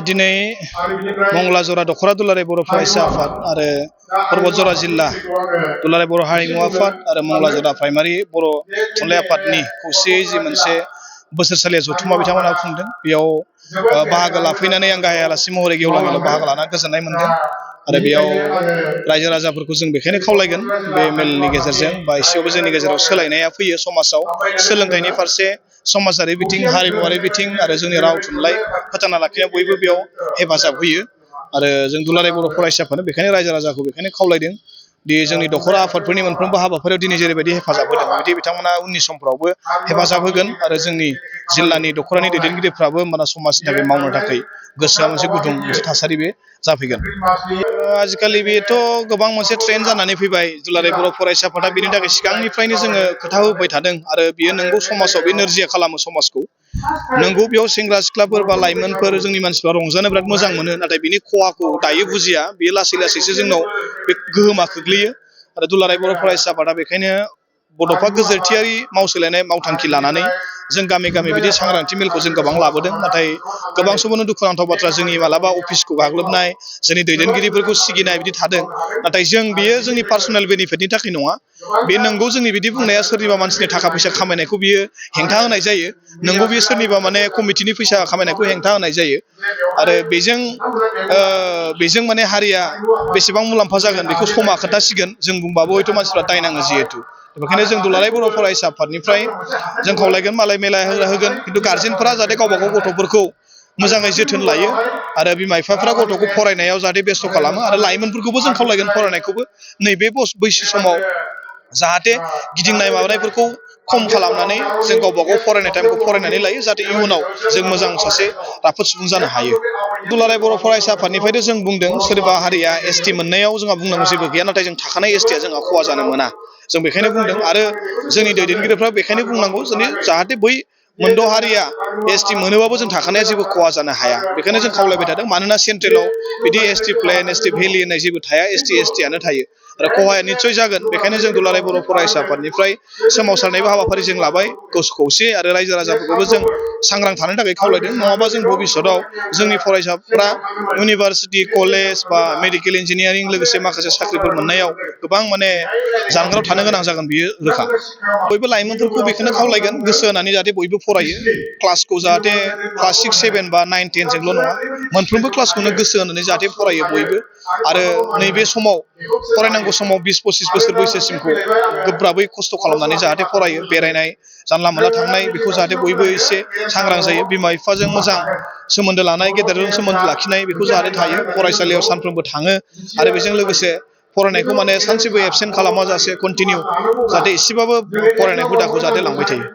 दिनै मंगलाजरा दखरा दुलाराय बर' फरायसा आफाद आरो पर्बतजरा जिल्ला दुलाराय बर' हारिमु आफाद आरो मंगलाजरा प्राइमारि बर' थुनलाइ आफादनि खौसेयै जि मोनसे बोसोरसालिया जथुम्मा बिथांमोनहा खुंदों बेयाव बाहागो लाफैनानै आं गाहाय आलासि महरै गेवलां मेलाव बाहागो लाना गोजोननाय मोनदों आरो बेयाव रायजो राजाफोरखौ जों बेखायनो खावलायगोन बे मेलनि गेजेरजों बा एसेबाबो जोंनि गेजेराव सोलायनाया फैयो समाजाव सोलोंथाइनि फारसे समाजारि बिथिं हारिमुवारि बिथिं आरो जोंनि राव थुनलाइ फोथांना लाखिनायाव बयबो बेयाव हेफाजाब होयो आरो जों दुलाराय बर' फरायसाफोरनो बेखायनो रायजो राजाखौ बेखायनो खावलायदों दि जोंनि दखरा आफादफोरनि मोनफ्रोमबो हाबाफारियाव दिनै जेरैबायदि हेफाजाब होदों बिदि बिथांमोना उननि समफ्रावबो हेफाजाब होगोन आरो जोंनि जिल्लानि दखरानि दैदेनगिरिफ्राबो माने समाजनि थाखाय मावनो थाखाय गोसोआ मोनसे गुदुं मोनसे थासारि बे जाफैगोन। आजिखालि बेथ' गोबां मोनसे ट्रेन्ड जानानै फैबाय दुलाराय बर' फरायसा आफादा बेनि थाखाय सिगांनिफ्रायनो जोङो खोथा होबाय थादों आरो बियो नोंगौ समाजाव बे नोरजिया खालामो समाजखौ नोंगौ बेयाव सेंग्रा सिख्लाफोर बा लाइमोनफोर जोंनि मानसिफ्रा रंजानो बिराद मोजां मोनो नाथाय बिनि खहाखौ दायो बुजिया बेयो लासै लासैसो जोंनाव बे गोहोमा खोख्लैयो आरो दुलाराय बर' फरायसा आफादा बेखायनो बड'फा गोजोरथियारि मावसोलायनाय मावथांखि लानानै जों गामि गामि बिदि सांग्रांथि मेलखौ जों गोबां लाबोदों नाथाय गोबां समावनो दुखुनांथाव बाथ्रा जोंनि मालाबा अफिसखौ गाग्लोबनाय जोंनि दैदेनगिरिफोरखौ सिगिनाय बिदि थादों नाथाय जों बेयो जोंनि पार्सनेल बेनिफिटनि थाखाय नङा बे नंगौ जोंनि बिदि बुंनाया सोरनिबा मानसिनि थाखा फैसा खामायनायखौ बियो हेंथा होनाय जायो नंगौ बियो सोरनिबा माने कमिटिनि फैसा खामायनायखौ हेंथा होनाय जायो आरो बेजों माने हारिया बेसेबां मुलाम्फा जागोन बेखौ समा खोन्थासिगोन जों बुंबाबो हयथ' मानसिफ्रा दायनाङो जिहेतु बेखायनो जों दुलाराय बर' फरायसा आफादनिफ्राय जों खावलायगोन मालाय मेला होगोन खिन्थु गार्जेनफोरा जाहाथे गावबा गाव गथ'फोरखौ मोजाङै जोथोन लायो आरो बिमा बिफाफ्रा गथ'खौ फरायनायाव जाहाथे बेस्थ' खालामो आरो लाइमोनफोरखौबो जों खावलायगोन फरायनायखौबो नैबे बैसो समाव जाहाथे गिदिंनाय माबानायफोरखौ खम खालामनानै जों गावबा गाव फरायनाय टाइमखौ फरायनानै लायो जाहाथे इयुनाव जों मोजां सासे राफोद सुबुं जानो हायो। दुलाराय बर' फरायसा आफादनिफ्रायनो जों बुंदों सोरबा हारिया एसटि मोननायाव जोंहा बुंनांगौ जेबो गैया नाथाय जों थाखानाय एसटिया जोंहा खहा जानो मोना जों बेखायनो बुंदों आरो जोंनि दैदेनगिरिफ्रा बेखायनो बुंनांगौ जोंनि जाहाथे बै मोनद' हारिया एसटि मोनोबाबो जों थाखानाया जेबो खहा जानो हाया बेखायनो जों खावलायबाय थादों मानोना सेन्ट्रेलाव बिदि एसटि प्लेन एसटि भेलि होननाय जेबो थाया एसटियानो थायो आरो खहाया निस्सय जागोन बेखायनो जों दुलाराय बर' फरायसा आफादनिफ्राय सोमावसारनायबो हाबाफारि जों लाबाय खौसे आरो रायजो राजाफोरखौबो जों सांग्रां थानो थाखाय खावलायदों नङाबा जों भबिष्यतआव जोंनि फरायसाफ्रा इउनिभारसिटि कलेज बा मेडिकेल इन्जिनियारिं लोगोसे माखासे साख्रिफोर मोननायाव गोबां माने जानगाराव थानो गोनां जागोन बियो रोखा बयबो लाइमोनफोरखौ बेखौनो खावलायगोन गोसो होनानै जाहाथे बयबो फरायो क्लासखौ जाहाथे क्लास 6, 7 बा 9, 10 जोंल' नङा मोनफ्रोमबो क्लासखौनो गोसो होनानै जाहाथे फरायो बयबो आरो नैबे समाव फरायनांगौ समाव 20-25 बोसोर बैसोसिमखौ गोब्राबै खस्थ' खालामनानै जाहाथे फरायो बेरायनाय जानला मोनला थांनाय बेखौ जाहाथे बयबो एसे सांग्रां जायो बिमा बिफाजों मोजां सोमोन्दो लानाय गेदेरजों सोमोन्दो लाखिनाय बेखौ जाहाथे थायो फरायसालियाव सानफ्रोमबो थाङो आरो बेजों लोगोसे फरायनायखौ माने सानसेबो एबसेन्ट खालामा जासे कन्टिनिउ जाहाथे एसेबाबो फरायनाय हुदाखौ जाहाथे लांबाय थायो।